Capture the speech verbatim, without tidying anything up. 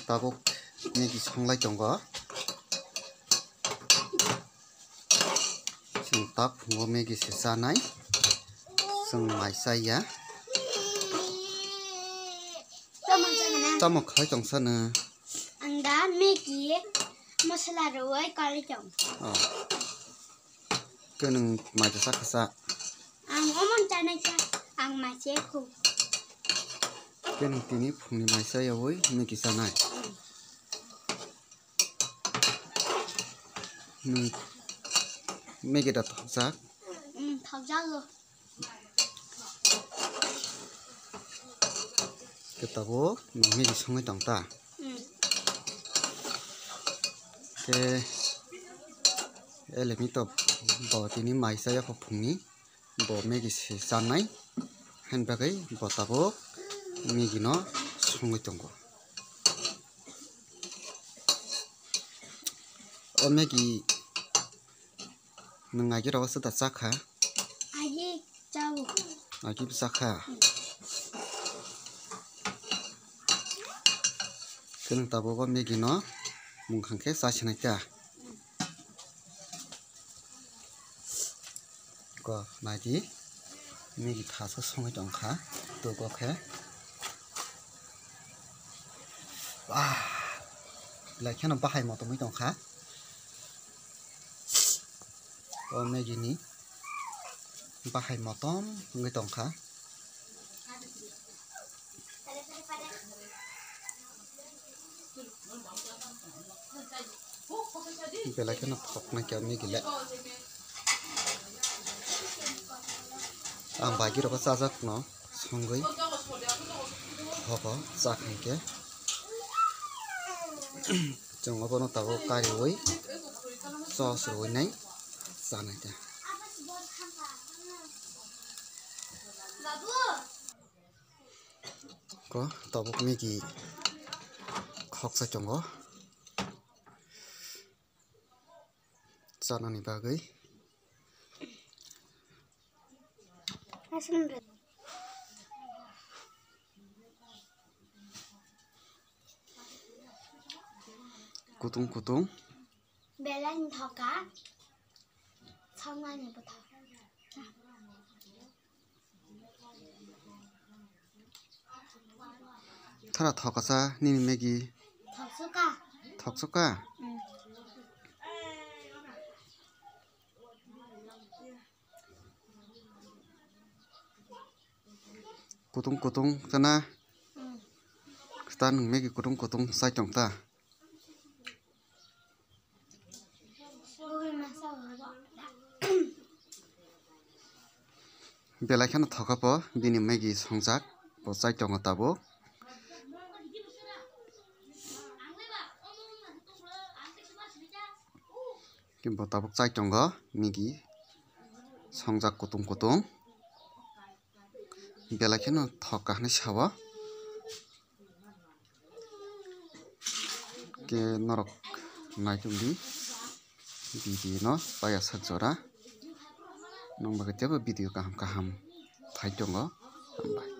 Tabuk Maggi songlai tongo. Chwng tak phungo Maggi se chanai. Chwng mai chaya. Tamo khlai tong sano. Ang da Maggi masala rwui kwlai tong. Oh. Khe nwng mai cha kha sa? Ang omon chanai cha, ang mai se khu. Khe nwng tini phungni mai cha yaui Maggi chanai? Nwng Maggi da thokjak? Mm, thokjago. Khe tabuk nwng Maggi songwi tong ta? Mm. Khe elemito bo tini mai chaya kho phungni, bo Maggi se chanai, haini bagwi bo tabuk Maggi no songwi tongo. O Maggi nwng agi rogo se da chakha? Agi chao. Agi bwsa kha. Khe nwng tabuk o Maggi no mungkhang khe cha sinai ta. Ko nai di, Maggi thaso songwi tong kha, tugo khe. Ah, belai kheno bahai motom wngwi tong kha. O Maggi ni bahai motom wngwi tong kha. Belai kheno thoknai khe Maggi le. Ang bagwi rokho chajakno songwi thogo chak hinkhe. Chwng obono tabuk kariui sos rwui nai chanai ta. Ko tabuk Maggi khoksa tongo chanani bagwi. Kutung kutung. Belai ni thoka. Sangnani bwthar. Thara thokasa nini Maggi. Thoksuka. Thoksuka? Mm. Kutung kutung kana. Mm. Khe ta nwng Maggi kutung kutung chai tong ta? Belai kheno thoka po bini Maggi songjak, bo chai tongo tabuk. Bo tabuk chai tongo Maggi songjak kutung kutung. Belai kheno thok kha hinwi sao. Khe norok naitok di video no paiya sak jora. Nokbar khe teibo video kaham kaham phai tongo. Hambai.